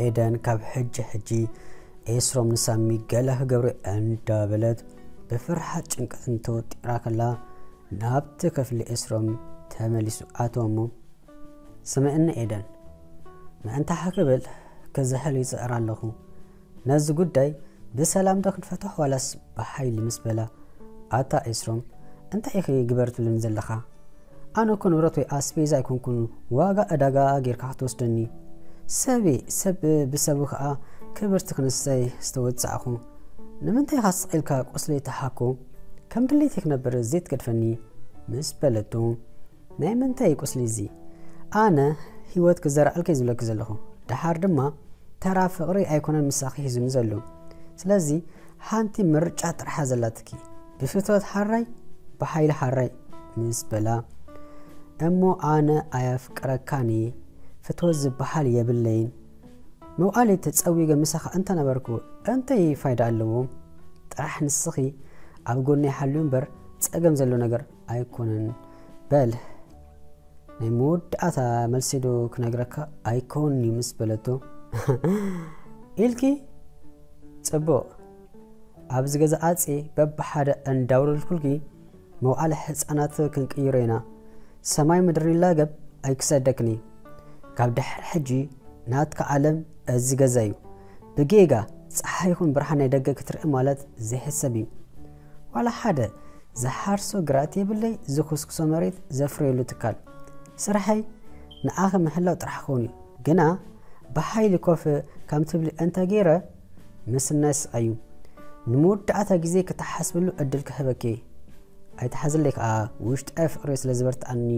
ኤደን ካብ ሕጂ ሕጂ ኤስሮም ንሳሚ ገለ ክገብሩ እንዳበለት ብፍርሓት ጭንቀትን ተወጢራ ከላ ናብቲ ክፍሊ ኤስሮም ተመሊሱ ኣተወ እሞ፣ ስምዕኒ ኤደን፣ ምእንታኻ ክብል ክዝሕል ይጽዕር ኣለኹ። ነዚ ጉዳይ ብሰላም ዶ ክንፈትሖ ዋላስ ብሓይሊ ምስ በላ፣ ኣታ ኤስሮም፣ እንታይ ኢኺ ግበር ትብልኒ ዘለኻ? ኣነ እኮ ንብረት ወይ ኣስቤዛ ኣይኮንኩን፣ ዋጋ ዕዳጋ ጌርካ ክትወስደኒ። ሰብየ፣ ሰብ ብሰቡ ከኣ ክብርቲ ክንሰይ ዝተወጻእኹ። ንምንታይ ኢኻ ስቕ ኢልካ ቁስለይ ትሓኮ? ከም ድሌተይ ክነብር ዘይትገድፈኒ? ምስ በለቶ፣ ናይ ምንታይ ቁስሊ እዚ? ኣነ ህይወት ክዘርኣልከ ዝብለኪ ዘለኹ። ደሓር ድማ ተራ ፍቕሪ ኣይኮነን ምሳኺ ሂዙኒ ዘሎ። ስለዚ ሓንቲ ምርጫ ጥራሕ ዘላትኪ። ብፍትወት ሓራይ፣ ብሓይሊ ሓራይ ምስ በላ፣ እሞ ኣነ ኣየፍቅረካን እየ፣ ፍትወት ዝበሃል የብለይን። መውዓሊ ተጸዊገ ምሳኻ እንተነበርኩ እንታይ ፋይዳ ኣለዎ? ጥራሕ ንስኺ ኣብ ጎነይ ሓልዩ እምበር ጸገም ዘሎ ነገር ኣይኮነን። በል ናይ መወዳእታ መልሲ ዶ ክነግረካ ኣይከውን እዩ ምስ በለቶ፣ ኢልኪ ጽቡቕ፣ ኣብዚ ገዛ ኣጽየ በብሓደ እንዳውረድኩልኪ መውዓሊ ህጻናት ክንቅይሮ ኢና። ሰማይ ምድሪ ይላገብ ኣይክሰደክኒ። ካብ ድሕሪ ሕጂ ናትካ ዓለም እዚ ገዛ እዩ። ብጌጋ ጸሓይ ይኹን ብርሃን ናይ ደገ ክትርኢ ማለት ዘይሕሰብ እዩ። ዋላ ሓደ ዝሓርሶ ግራት የብለይ፣ ዝኹስኩሶ መሬት ዘፍርየሉ ትካል። ስርሐይ ንኣኺ ምሕላው ጥራሕ ክኸውን እዩ። ግና ብሓይሊ ኮፍ ከም ትብሊ እንተ ገይረ ምስናይ ስቓይ እዩ። ንመወዳእታ ግዜ ክትሓስብሉ ዕድል ክህበኪ። ኣይትሓዝለይ ከኣ፣ ውሽጣዊ ፍቕሪ ስለ ዝበርትኣኒ፣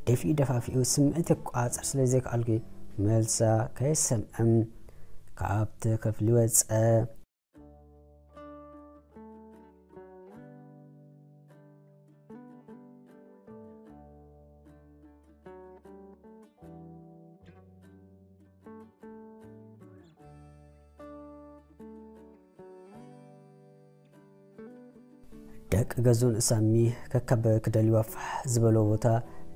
ደፊኡ ደፋፊኡ ስምዒት ክቆጻጸር ስለ ዘይከኣልኩ፣ መልሳ ከይሰምዕም ካብቲ ክፍሊ ወጸ። ደቂ ገዝኡን እሳሚ ከካብ ክደልይዋ ፋሕ ዝበሎ ቦታ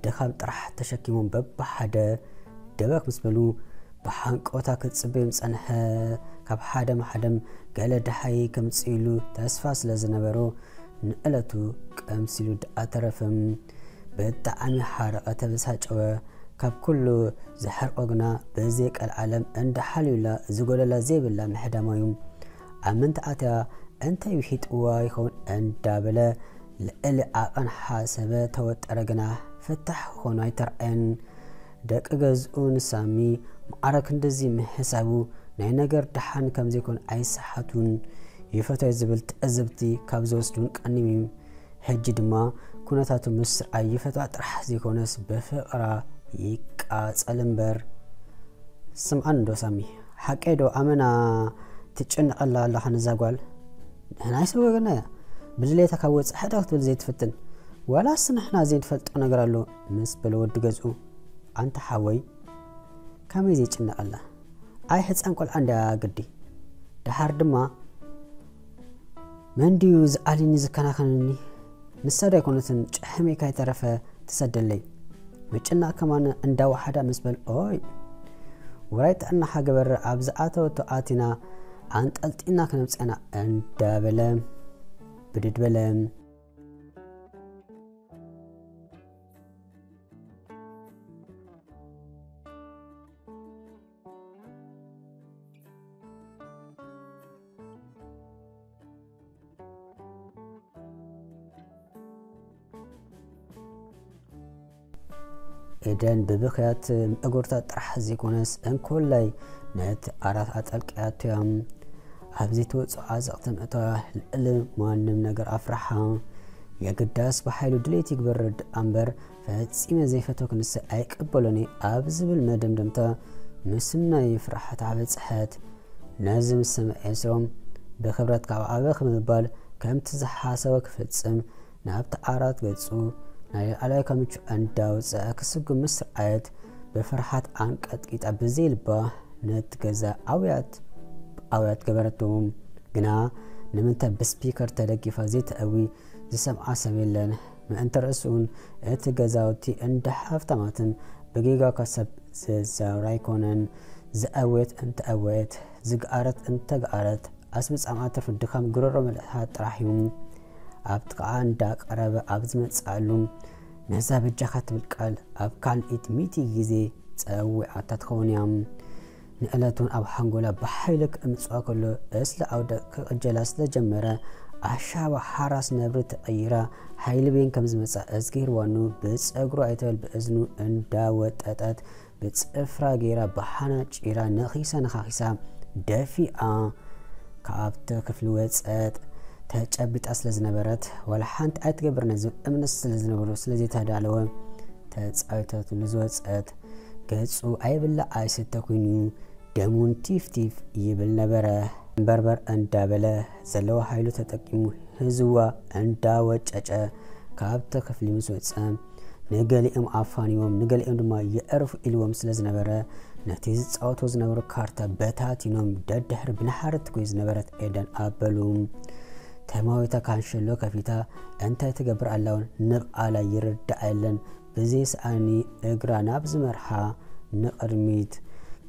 ድኻም ጥራሕ ተሸኪሞም በብሓደ ደበክ ምስ በሉ፣ ብሓንቀውታ ክጽበዮም ጸንሐ። ካብ ሓደም ሓደም ገለ ደሃይ ከምጽእሉ ተስፋ ስለ ዝነበሮ፣ ንዕለቱ ቀምሲሉ ደኣ ተረፈ። ብጣዕሚ ሓረቐ፣ ተበሳጨወ። ካብ ኩሉ ዘሕርቆ ግና ብዘይ ቀልዓለም እንዳሓልዩላ ዝጎደላ ዘይብላ ምሕዳማ እዩ። ኣብ ምንታይ ኣትያ እንታይ ውሒጥዋ ይኸውን እንዳበለ ልዕሊ ዓቐን ሓሰበ፣ ተወጠረ፣ ግና ፍታሕ ክኾኑ ኣይተርኣየን። ደቂ ገዝኡ ንሳሚ ማዕረ ክንድዚ ምሕሳቡ ናይ ነገር ደሓን ከም ዘይኮን ኣይሰሓቱን። ይፈትዮ ዝብል ትዕዝብቲ ካብ ዝወስዱን ቀኒም እዩ። ሕጂ ድማ ኩነታቱ ምስ ስርዓይ ይፈትዋ ጥራሕ ዘይኮነስ ብፍቕራ ይቃጸል እምበር። ስምዓኒ ዶ ሳሚ፣ ሓቀይ ዶ ኣመና ትጭነቐላ ኣለኻ ነዛ ጓል? ንሕና ኣይሰወገናያ። ብድሌታ ካብ ወጻኢ ሕደ ክትብል ዘይትፍትን። ዋላስ ንሕና ዘይንፈልጦ ነገር ኣሎ? ምስ በለ ወዲ ገዝኡ። ኣንታ ሓወይ፣ ከመይ ዘይጭነቐላ? ኣይ ሕጻን ቆልዓ እንድያ ግዲ። ደሓር ድማ መን ድዩ ዝኣልኒ ዝከናኸነኒ? ንሳ ዶ ኣይኮነትን ጭሕመይ ካይተረፈ ትሰደለይ? ምጭናቕ ከማን እንዳወሓዳ ምስ በል፣ ኦይ፣ ውራይ ጥዕናኻ ግበር፣ ኣብ ዝኣተወቶ ኣቲና ኣንጠልጢልና ክነምጽኣና እንዳበለ ብድድ በለ። ኤደን ብብኽያት ምእጉርታ ጥራሕ ዘይኮነስ፣ እንኮላይ ነቲ ዓራት ኣጠልቅያቶ እያ። ኣብ ዘይትወጽኦ ዓዘቕቲ ምእታዋ ልዕሊ ማንም ነገር ኣፍርሓ። የግዳስ ብሓይሉ ድሌት ይግበር ደኣ እምበር፣ ፈጺመ ዘይፈተወ ክንሰ ኣይቅበሎን እየ ኣብ ዝብል መደምደምታ ምስናይ ፍርሓት ኣበጽሐት። ነዚ ምስ ሰምዐ ኤስሮም ብኽብረት ካብ ዓበኽ ብምባል ከምቲ ዝሓሰቦ ክፍጽም ናብቲ ዓራት ገጹ ናይ ላዕላይ ካምቹ እንዳውጽአ ክስጉም ምስ ረኣየት ብፍርሓት ኣንቀጥቂጣ ብዘይ ልባ ነቲ ገዛ ኣውያት ኣውያት ገበረቶ። ግና ንምንታይ ብስፒከር ተደጊፋ ዘይተእዊ ዝሰምዓ ሰብ የለን። ምእንቲ ርእሱን እቲ ገዛውቲ እንዳ ሃፍታማትን ብጌጋ ካብ ሰብ ዝዛወር ኣይኮነን። ዝኣወየት እንተኣወየት፣ ዝገኣረት እንተገኣረት፣ ኣስምጻምኣ ትርፊ ድኻም ጉረሮ መልእኻ ጥራሕ እዩ። ኣብ ጥቓኣ እንዳቐረበ ኣብ ዝመጽኣሉ፣ ነዛ በጃኻ ትብል ቃል ኣብ ካልኢት ሚእቲ ግዜ ጸዊዓታ ትኸውን እያ። ንዕለት እውን ኣብ ሓንጎላ ብሓይሊ ክእምጽዋ ከሎ፣ እስለ ኣውደ ክቕጀላ ስለ ጀመረ፣ ኣሻባ ሓራስ ነብሪ ተቐይራ፣ ሓይሊ ቤን ከም ዝመጻ እዝጊር ዋኑ ብጸጉሩ ኣይተበል ብእዝኑ እንዳወጠጠት፣ ብጽፍራ ገይራ ብሓና ጪራ ነኺሳ ነኻኺሳ ደፊኣ ካብቲ ክፍሊ ወጸት። ተጨቢጣ ስለ ዝነበረት፣ ዋላ ሓንቲ ኣይትገብር ነዚ እምነት ስለ ዝነበሩ ስለ ዘይተዳለወ፣ ተጻዊተትሉ ዝወጸት። ገጹ ኣይብላዕ ኣይስተ ኮይኑ፣ ደሙን ቲፍ ቲፍ ይብል ነበረ። እምበርበር እንዳበለ ዘለዎ ሓይሉ ተጠቂሙ ህዝዋ እንዳወጨጨ ካብቲ ክፍሊ ምስ ወጸ፣ ንገሊኦም ኣፋንዎም፣ ንገሊኦም ድማ የዕርፉ ኢልዎም ስለ ዝነበረ፣ ነቲ ዝጻወቶ ዝነበሩ ካርታ በታቲኖም ደድሕሪ ብንሓረት ትጎይ ዝነበረት ኤደን ኣበሉ። ተማዊታ ካንሸሎ ከፊታ እንታይ ትገብር ኣላ እውን ንብዓላ ይርዳኣ የለን። ብዘይስኣኒ እግራ ናብ ዝመርሓ ንቕድሚት።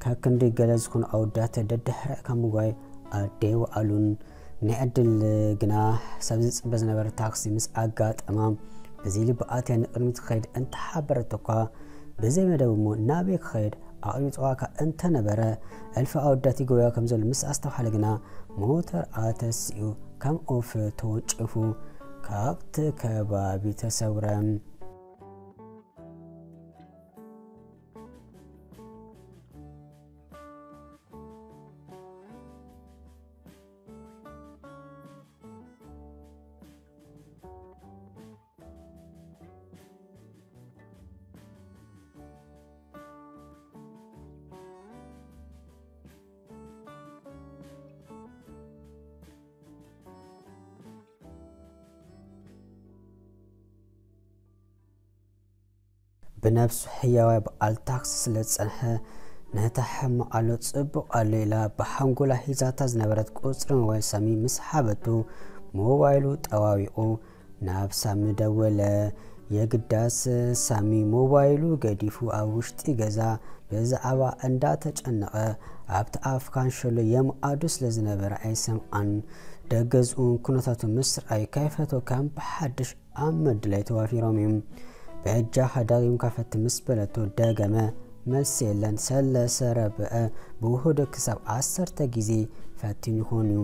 ከክንዲ ገለ ዝኾኑ ኣወዳት ደድሕሪኣ ካብ ምጓይ ኣደይወኣሉን። ናይ ዕድል ግና ሰብ ዝጽበ ዝነበረ ታክሲ ምስ ኣጋጠማ፣ ብዘይ ልቢ ኣትያ ንቕድሚት ክኸይድ እንተሓበረት እኳ፣ ብዘይ መደብ እሞ ናበይ ክኸይድ ኣቕሚጥዋካ እንተነበረ፣ እልፊ ኣወዳት ይጎያ ከም ዘሎ ምስ ኣስተውሓለ ግና፣ ሞተር ኣተሲኡ ከም ኦፍ ተወንጭፉ ካብቲ ከባቢ ተሰውረ። ብነብሱ ሕያዋይ በዓል ታክሲ ስለ ዝጸንሐ፣ ነታ ሕማቕ ኣሎ ጽቡቕ ኣሎ ኢላ ብሓንጎላ ሒዛታ ዝነበረት ቁጽሪ ሞባይል ሳሚ ምስ ሓበቱ፣ ሞባይሉ ጠዋዊቑ ናብ ሳሚ ደወለ። የግዳስ ሳሚ ሞባይሉ ገዲፉ ኣብ ውሽጢ ገዛ ብዛዕባ እንዳተጨነቐ ኣብቲ ኣፍ ካንሸሎ የምኣዱ ስለ ዝነበረ ኣይሰምዓን። ደገዝኡን ኩነታቱ ምስርኣይ ከይፈተወ ከም ብሓድሽ ኣብ ምድላይ ተዋፊሮም እዮም። በጃኻ ደጊምካ ፈትን ምስ በለቶ ደገመ። መልሲ የለን። ሰለሰ፣ ረብዐ፣ ብውህዶ ክሳብ ዓሰርተ ግዜ ፈቲኑ ይኸውን እዩ።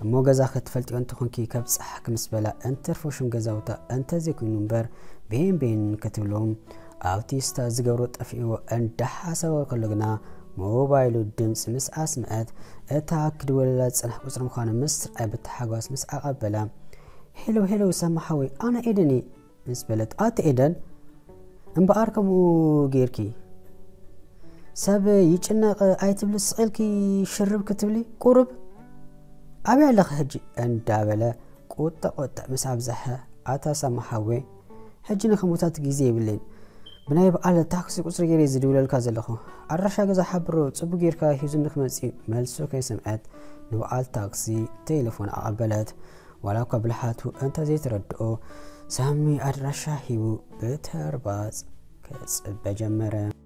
እሞ ገዛ ክትፈልጥዮ እንተኾንኪ ከብጽሓኪ ምስ በላ እንትርፎ ሽም ገዛውታ እንተዘይኮይኑ እምበር ቤን ቤን ክትብሎ ኣብቲ ስታ ዝገብሮ ጠፊእዎ እንዳሓሰበ ከሎ ግና ሞባይሉ ድምፂ ምስ ኣስምዐት እታ ክድወለላ ዝጸንሐ ቁጽሪ ምዃኑ ምስ ረኣየ ብታሓጓስ ምስ ኣቐበላ፣ "ሄሎ ሄሎ ሳሚ ሓወይ፣ ኣነ ኤደን እየ" ምስ በለት፣ "ኣቲ ኤደን፣ እምበኣር ከምኡ ጌርኪ ሰብ ይጭነቕ ኣይትብሊ፣ ስቕ ኢልኪ ሽርብ ክትብሊ ቁሩብ ኣበይ ኣለኺ ሕጂ?" እንዳበለ ቁጥዕ ቁጥዕ ምስ ኣብዝሐ፣ "ኣታ ሳሚ ሓወይ፣ ሕጂ ንኽሞታት ግዜ የብለይን። ብናይ በዓል ታክሲ ቁጽሪ ገይረ ዝድውለልካ ዘለኹ። ኣድራሻ ገዛ ሓብሮ፣ ጽቡቕ ጌርካ ሒዙ ንኽመጽእ" መልሱ ከይሰምዐት ንበዓል ታክሲ ቴሌፎን ኣቐበለት። ዋላ እኳ ብልሓቱ እንተ ዘይተረድኦ፣ ሳሚ ኣድራሻ ሂቡ ብተርባጽ ክጽበ ጀመረ።